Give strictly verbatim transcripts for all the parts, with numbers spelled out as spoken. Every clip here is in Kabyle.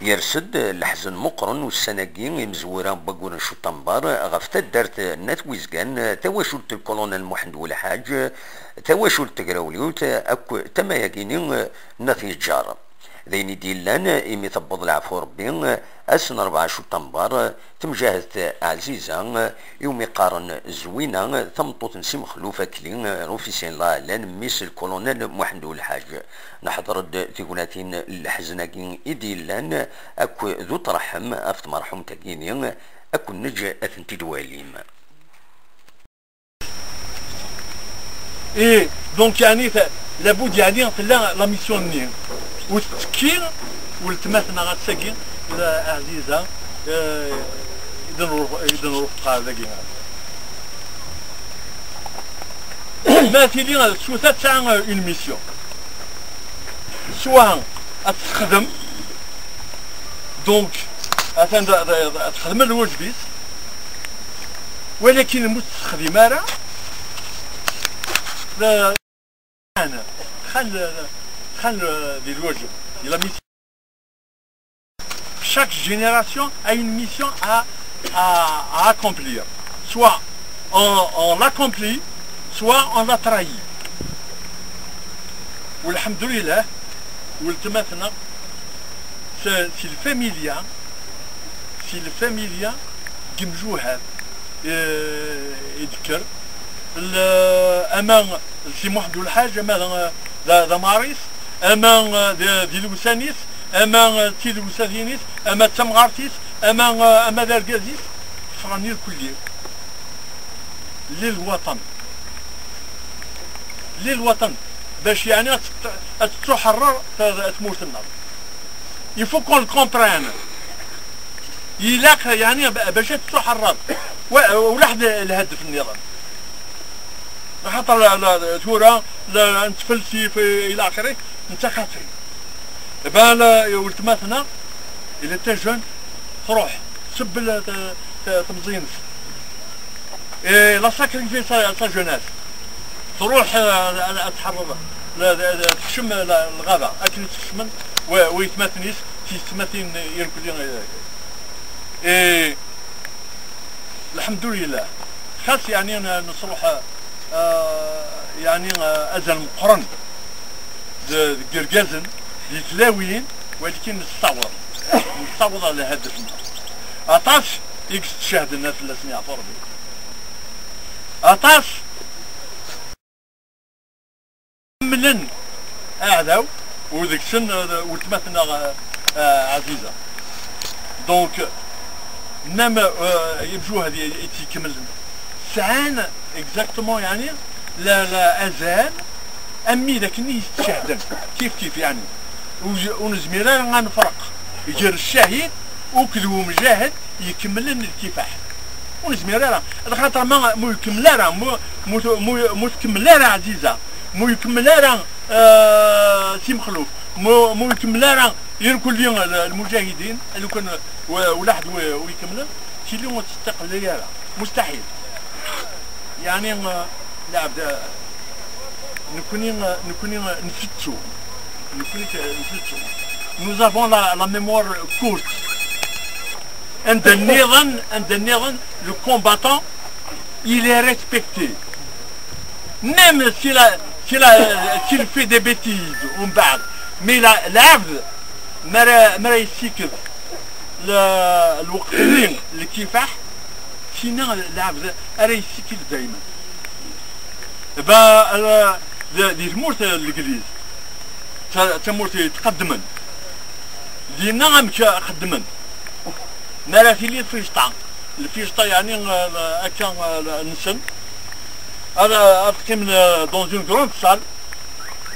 Yers-d leḥzen meqqren ussan-agi imezwura n waggur n Cuṭamber ɣef taddart n At Wizgan, tawacult n Colonel Muḥend Welḥaǧ, tawacult n Tegrawliwt akk tama-agi-nni n At Yeǧǧar. D ayen i d-yellan imi tewweḍ leɛfu Rebbi ass n rebɛa Cuṭamber, temjahed Ɛziza iwumi qqaren Zwina, tameṭṭut n Si Mexluf Akli, l'officier n la Hélène, mmi-s n Colonel Muḥend Welḥaǧ. Neḥḍer-d tignatin n leḥzen-agi i d-yellan akk d uṭreḥḥem ɣef tmerḥumt-agi-nni, ad ken-neǧǧ ad tent-id-twalim. Et donc, yeɛni, ta-, labud, yeɛni, tella la mission-nni. Ur tettekki weltma-tneɣ ass-agi, la Ɛziza, eh, i d-nruḥ, i d-nruḥ ɣer dagi. Ma tili tsuta tesɛa une mission. Soit ad texdem, donc, atan da, da, da, ad texdem lwajeb-is, walakin ma ur texdim ara, la, xal, xal di lwajeb, di la mission. Chaque génération a une mission à, à, à accomplir. Soit on, on l'accomplit, soit on la trahit. Walḥemdulillah, weltma-tneɣ, c'est, c'est le familia, c'est le familia n yimjuhad, eh, i d-tekker. Le, ama d Si Muḥend Ulḥaǧ, ama d, d, d amaris, ama d, d ilewsan-is, ama d tilewsatin-is, ama d tamɣart-is, ama, ama d argaz-is, ffɣen irkelli. Lil waṭan. Lil waṭan. Bac yeɛni ad tt-, ad tettuḥeṛṛer ta-, tmurt-nneɣ. Il faut qu'on le comprenne. Ilaq, yeɛni, ba-, bac ad tettuḥeṛṛer. Wa-, ulaḥ d lhedf nniḍen. Axaṭer la, la, tura, la, nettfelsif, ila axiri, netta xaṭi. Ben, la, weltma-tneɣ, il était jeune, tṛuḥ, tsebbel, t-, t-, temẓi-ines. Et la sacrifié sa, sa jeunesse. Tṛuḥ, eh, ad, ad tḥeṛṛer, la, la, la, tekcem la, lɣaba, akken i tt-kecmen wa, waytmaten-is, tiyessetmatin irkelli, eh, eh, lḥemdulillah. Xas, yeɛni, n-, nesṛuḥ, eh, yeɛni, eh, azal meqqren d-, deg yergazen, di tlawin, walakin nessaweḍ, nessaweḍ ɣer lhadef-nneɣ. Aṭas i yestcehden fell-asen yeɛfu Rebbi. Aṭas ḥemmlen aɛdaw, u deg-sen, eh, weltma-tneɣ, eh, eh, Ɛziza. Donc, même, eh, imjuhad i, i tt-ikemmlen, sɛan exactement, yeɛni, la, la, azal, am wid akken i yestcehden, kif kif, yeɛni. Ur, ur nezmir ara ad nefreq gar ccahid akked umjahed ikemmlen lkifaḥ. Ur nezmir ara, lxaṭer ma, ma ur ikemmel ara, ma, ma, ma, ma ur tkemmel ara Ɛziza, ma ur ikemmel ara, eh, Si Mexluf, ma, ma ur ikemmel ara irkelli l-, lmujahidin, lukan wa-, ulaḥed wa-, ur ikemmlen, tili ur tettaqellay ara. Mustaḥil. Yeɛni, eh, lɛebd, eh, nekni, eh, nekni, eh, nfettu. Nekni, eh, nfettu. Nous avons la, la mémoire courte. Anda nniḍen, anda nniḍen, le combattant, il est respecté. Même si la, si la, s'il fait des bêtises, umbeɛd. Mais la, lɛebd, mi ara, mi ara yessiked l-, lweqt-nni, lkifaḥ, sina lɛebd ara yessikid daymen. Ba, eh, di, di tmurt n Legliz, ta-, tamurt yetqeddmen, dinna amek xeddmen? Mi ara tili lfiǧṭa, lfiǧṭa, yeɛni, eh, akka, eh, nsen, ad, ad qqimen, eh, dans une grande salle,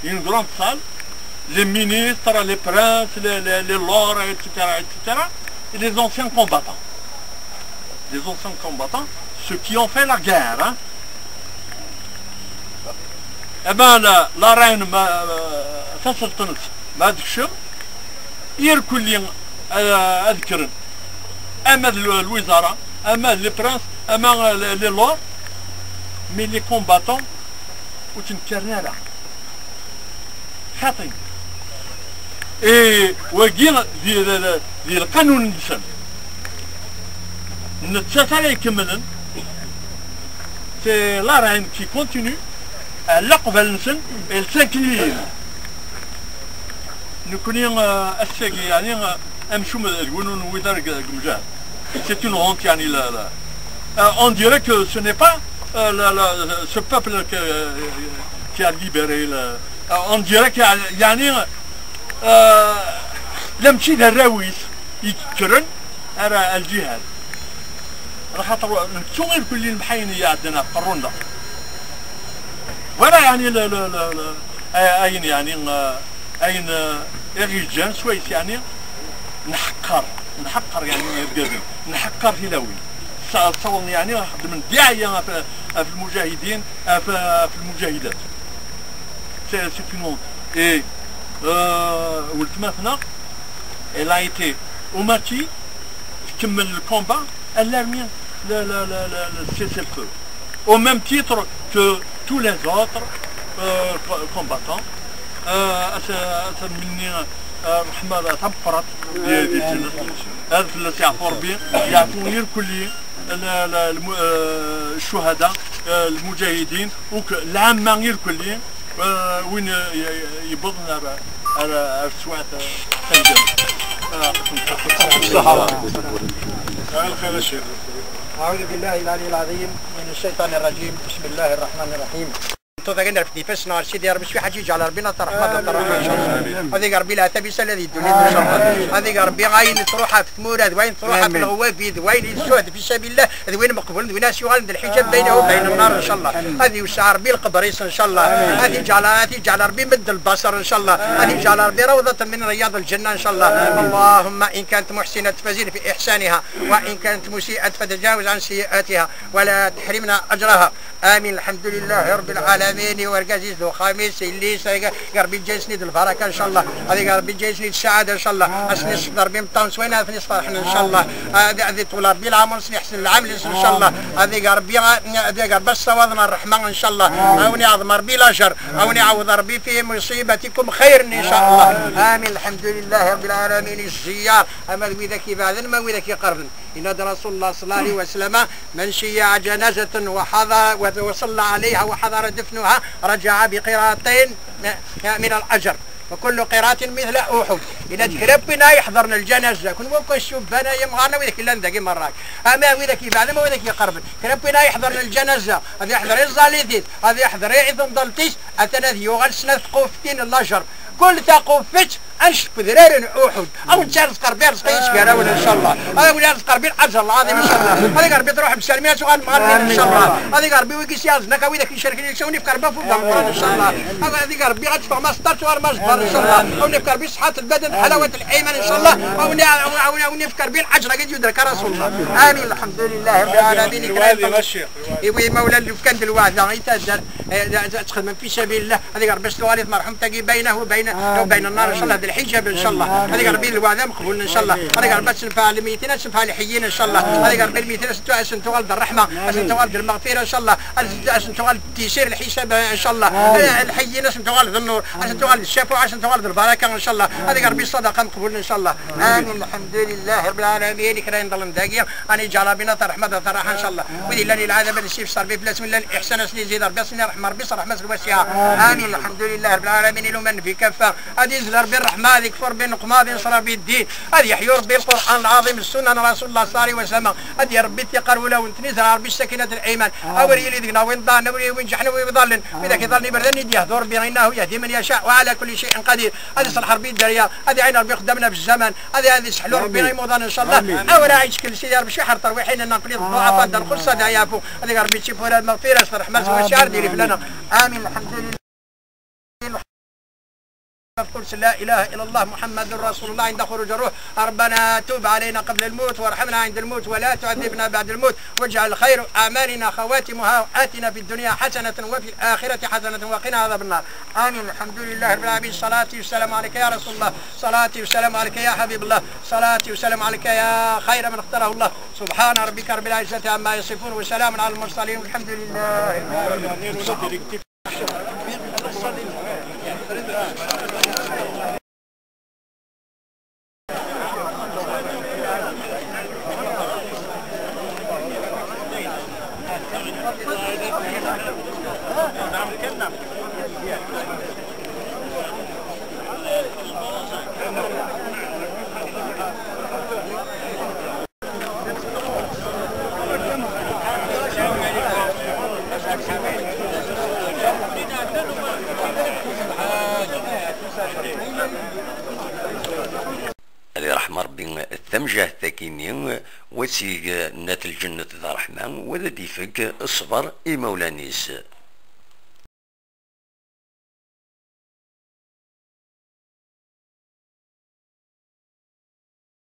une grande salle, les ministres, les princes, les, les, les lords, et cetera, et cetera, et les anciens combattants. Les anciens combattants, ceux qui ont fait la guerre, hein. Eh ben, la, la reine, ma, euh, taselṭent, ma ad tekcem, irkelli, euh, ad kkren. Ama d lwi-, lwizara, ama d les princes, ama, euh, les, les lords, mais les combattants, ur ttnekkaren ara. Xaṭi. Et wagi di, di, di, di lqanun-nsen. Nettat ara ikemmlen, c'est la reine qui continue, ɛella qbal-nsen, elle s'incline. Nekni, euh, ass-agi, yeɛni, euh, amcum d win ur newwit ara deg, deg umjahed. C'est une honte, yeɛni, la, la, euh, on dirait que ce n'est pas, euh, la, la, ce peuple que, euh, qui a libéré le, euh, on dirait que, yeɛni, euh, la mačči d arraw-is i yekkren ar, ar lǧihad. Lxaṭer nettu irkelli lemḥayen i iɛeddan ɣef qerru-nneɣ. Wala, yeɛni, la, la, la, la, a-, ayen, yeɛni, euh, ayen, euh, i ɣ-yeǧǧan swayes, yeɛni, nḥeqqer, nḥeqqer, yeɛni, irgazen, nḥeqqer tilawin. Sa-, ssawḍen, yeɛni, xeddmen ddiɛaya ɣef, ɣef lmujahidin, ɣef, ɣef lmujahidat. C'est, c'est une honte. Et, euh, weltma-tneɣ, elle a été au martyr, tkemmel le combat, elle a remis le, le, le, le, le cessez-le-feu. Au même titre que tous les autres, euh, co-, combattants. Euh, asa, asa minni, euh, ṛṛeḥma tameqqrant di, di lǧennet. Ad fell-as yeɛfu Ṛebbi, yeɛfu irkelli, l-, l-, lmu-, euh, ccuhada, euh, lmujahidin, akk lɛamma irkelli, euh, win, euh, y-, y-, yewwḍen ar, ar, ar teswiɛt, euh, tameggazt. Euh, أعوذ بالله العلي العظيم من الشيطان الرجيم. بسم الله الرحمن الرحيم. Tuḍa kan rfed ifassen ɣer Sidi Ṛebbi, s ḥaǧi yeǧɛel Ṛebbi la terḥma la terḥma, incallah. Ad ig Ṛebbi leɛtab-is ala di ddunit, incallah. Ad ig Ṛebbi ayen truḥ ɣef tmura d wayen truḥ ɣef lɣewwab d wayen i tsuɛed fi sabilillah d win meqbulen d win as yuɣalen d lḥiǧab baynahu bayna nnar, incallah. Ad iwseɛ Ṛebbi lqebr-is, incallah. Ad iǧɛel, ad iǧɛel Ṛebbi medd lbaṣar, incallah. Ad iǧɛel Ṛebbi rawḍatan min riyad lǧenna, incallah. اللهم إن كانت محسنة فزد في إحسانها، وإن كانت مسيئة فتجاوز عن سيئاتها، ولا تحرمنا أجرها. آمين. الحمد لله رب العالمين. Argaz-is d uxxam-is, yelli-s, ay Ṛebbi yeǧǧa-yasen-id lbaraka, incallah. Ad ig Ṛebbi yeǧǧa-yasen-id ssaɛada, incallah. Ad sen-isfeḍ Ṛebbi imeṭṭawen s wayen ad ten-isferḥen, incallah. Ad, ad iṭwel Ṛebbi leɛmer-nsen, iḥsen lɛamel-nsen, incallah. Ad ig Ṛebbi, ad ig Ṛebbi ad ssawaḍen ṛṛeḥma, incallah. Ad wen-iɛḍem Ṛebbi lajer, ad wen-iɛawed Ṛebbi fi muṣibatikum xayren, incallah. آمين. الحمد لله رب العالمين. الزيار، ama d widak ibeɛden, ma widak iqerben. Yenna-d Rasulullah صلى الله عليه وسلم: من شيع جنازة وحضر، وصلى عليها وحضر دفنها رجع بقيراطين من الأجر، وكل قيراط مثل أحد. Yenna-d kra n win ay iḥeḍren lǧanaza, kunwi akk ccubban, ay imɣaren, a widak yellan dagi merra. Ama widak ibeɛden, ama widak iqerben. Kra n win ay iḥeḍren lǧanaza, ad iḥḍer i tẓallit-is, ad iḥḍer i temḍelt-is, atan ad yuɣal snat tquftin n lajer. Kul taquffet annect n wedrar n Uḥud. Ad wen-tt-yerẓeq Ṛebbi, yerẓeq-iyi-tt gar-awen, incallah. Ad wen-yerẓeq Ṛebbi lɛaǧer lɛaḍim, incallah. Ad ig Ṛebbi truḥem s rrmiyya, ad tuɣalem ɣer lmir, incallah. Ad ig Ṛebbi wigi s-yerẓen akka, widak icerken yid-sen, ad wen-ifk Ṛebbi afud d ameqqran, incallah. Ad ig Ṛebbi ad teffɣem aseṭṭar, tuɣalem aẓebbar, incallah. Ad wen-ifk Ṛebbi ṣṣeḥḥat lbaden, ḥalawat lɛiman, incallah. Ad wen-, ad wen-, ad wen-ifk Ṛebbi lɛaǧer-agi d-yudrek a Rasulullah. Amin, lḥemdulillah, Ṛebbi lɛalamin. Iwi imawlan lufkan d lweɛda i taddart, eh, ad txedmem fi sabilillah. Ad ig Ṛebbi s tuɣalit merḥumt-agi baynahu bayna, bayna nnar, incallah, d lḥiǧab, incallah. Ad ig Ṛebbi lweɛda meqbulen, incallah. Ad ig Ṛebbi ad tenfeɛ lmeytin, ad tenfeɛ lḥeyyin, incallah. Ad ig Ṛebbi lmeytin ad sen-tuɣal d ṛṛeḥma, ad sen-tuɣal d lmeɣfira, incallah. Ad sen-tuɣal d ttisir, lḥisab, incallah. Lḥeyyin ad sen-tuɣal d nnur, ad sen-tuɣal d ccafuɛ, ad sen-tuɣal d lbaraka, incallah. Ad ig Ṛebbi ṣṣadaqa meqbulen, incallah. Amin, lḥemdulillah, Ṛebbi lɛalamin. Kra yenḍlen dagi, ad iǧɛel Ṛebbi ṛṛeḥma d ṛṛaḥa, incallah. Wid yellan i lɛadab ad issifses Ṛebbi fell-asen, wid yellan iḥsan ad sen-izid Ṛebbi, ad sen-iṛḥem Ṛebbi s ṛṛeḥma-s lwasiɛa. Amin, lḥemdulillah, Ṛebbi lɛalamin. Iluman fi kaffa, ad izzel Ṛebbi ṛṛeḥma, ad ikfu Ṛebbi nneqma, ad inṣer Ṛebbi ddin, ad yeḥyu Ṛebbi lqur'an lɛaḍim, ssunna n Rasulullah ṣalla Llahu ɛalayhi wa sallam, ad yerr Ṛebbi tiqar ulawen, ad ten-izreɛ Ṛebbi ssakinat lɛiman. Awer yili deg-neɣ win ḍaɛen, awer yili win ǧeḥḥen, awer yili win ḍallen. Widak iḍallen iberdan i d-yehdu Ṛebbi, innahu yahdi man yaca'u wa ɛala kulli cay'in qadir. Ad iṣleḥ Ṛebbi dderya, ad iɛin Ṛebbi ixeddamen ɣef zzman, ad, ad iseḥlu Ṛebbi imuḍan, incallah. Amin. Awer aɣ-ittkel Sidi Ṛebbi ciḥer terwiḥin-nneɣ, aql-i ḍḍuɛafa, ad nxuṣṣ, ad iɛfu. Ad ig Ṛebbi ttifura lmeɣfira s ṛṛeḥma s wasiɛa, ad d-ilif lana. Amin, lḥemdulillah. Qul لا إله إلا الله محمد رسول الله عند خروج الروح. ربنا تب علينا قبل الموت وارحمنا عند الموت ولا تعذبنا بعد الموت واجعل خير أعمالنا خواتمها وآتنا في الدنيا حسنة وفي الآخرة حسنة وقنا عذاب النار. آمين. الحمد لله رب العالمين. صلاتي والسلام عليك يا رسول الله، صلاتي والسلام عليك يا حبيب الله، صلاتي والسلام عليك يا خير من اختاره الله. سبحان ربك رب العزة عما يصفون وسلام على المرسلين والحمد لله رب العالمين. imi wa tt-ig n at lǧennet d ṛṛeḥma, wa ad d-ifek ṣṣber i imawlan-is.